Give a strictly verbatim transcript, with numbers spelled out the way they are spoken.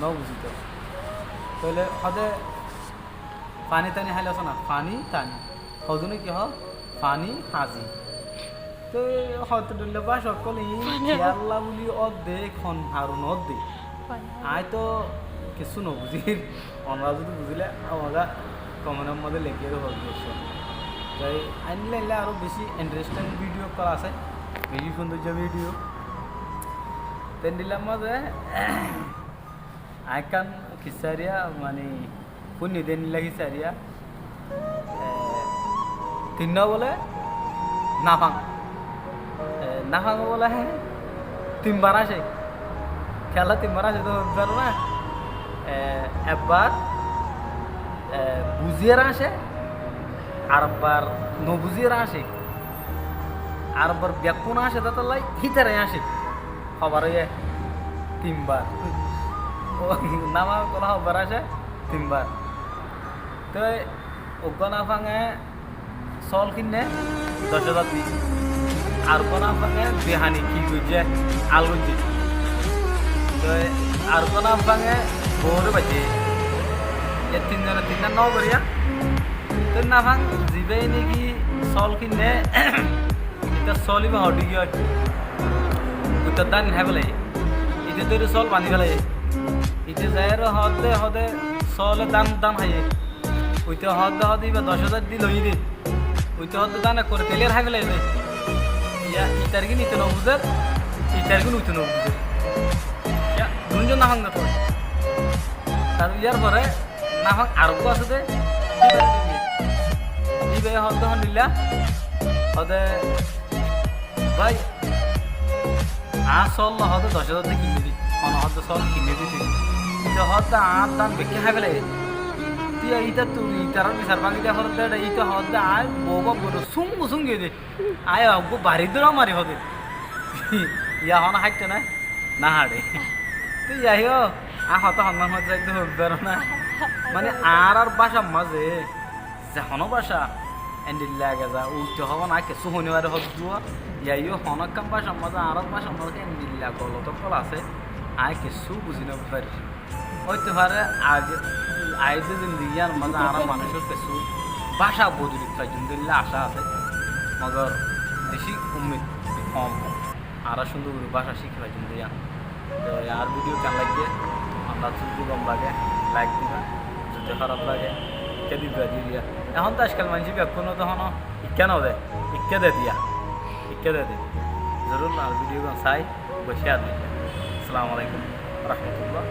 Nobuzito. Tóile hode fani tani háile asé na, fani tani. Hodúne ki hoó? Fani hazi. Te hoto dhoilla báca ókkol iín kiyólla buli ódde, hon harone ódde. Aññí to kessú nobuzír. Onorá zodi buzíle, añáre komentor modde lekí diyó, hoór diyó. Te aññí laile aró beci interesting video ókkol asé, beci cúndor video. Te endilla modde aññí ekkán kissá eriya, mani, fúinni de endilla kissá eriya. E, tinnúa bóle nafang. E, nafang bóle tin bar añcé. Kiyólla tin bar añcé to hoói faró na. E, ekbar, e, buzíyore añcé, ar ekbar nobuzíyore añcé, ar ekbar bekkún añcé, tátolla hítara añcé. Hobar óiye tin bar. Ó, nafang ókkol hobar añcé tin bar. Te uggwá nafange sóol kinné doc házar di. Ar uggwá nafange bihani ki goijjé, al goijjé. Te ar uggwá nafange boure baijjé. E tin zone tinnúa no goríya. Te nafang zibá niki sóol kinné, ite sóol ibá hoçé giyói. Uite dán hái félaiye. Ite dóri sóol bañdí félaiye. Ite zaiyóre hoódde hoódde sóole dán dán háiye. Uite hoódde hoódde ibá doc házar di loiyé dé. Uite hoódde dán ekkore teliyar hái félaiye dé. Iya, itargín ite nobuzér, itargín uite nobuzér. Iya, dunzon nafang de toi. Tar iyar fore nafang ar uggwá asé dé, íbaye hoódde hondilla, hoódde, bái, añár sóol hoódde doc házar di kinné di, hone hoódde sóol kinné di, te hoódde añár dán bekkún hái félaiye. Te itattú itarár bisar báñgi diya fore dé, ite hoódde aññí bou baf gorí sóñgu sóñgi dé. Aññí uggwá bari dóra mari hoódde. Iya hono háitte na? No haçe. Te iyá yó, aññí hotá honnán hoódde saidde hoói faró na. Mane añárar bácar mazé ze honó báca endilla age za, uite hoó na, aññí kessú hoói no fari hoódde. Iyá yó honó ekkán bácar mazé, añárar bácar mazé endilla golot ókkol asé, aññí kessú buzí no fari. Óito fare age, aiyédde zindigi yían mazé añára manúicor kessú báca bodoli faijjum dé endilla acá asé. Mogor beci ummid hom. Añára cúndor gorí báca cíki faijjum dé yían. Te añár video ken laiggé, añára zodi gom lage, like diba, zodi háraf lage, ekká diba di diya. Ehón to ajkal maincé bekkúne to hono ikká no de, ikká de diya, ikká de de. Zorur añár video gán sai, beci ar diya. Assalamu alaikum wa rahmatullah.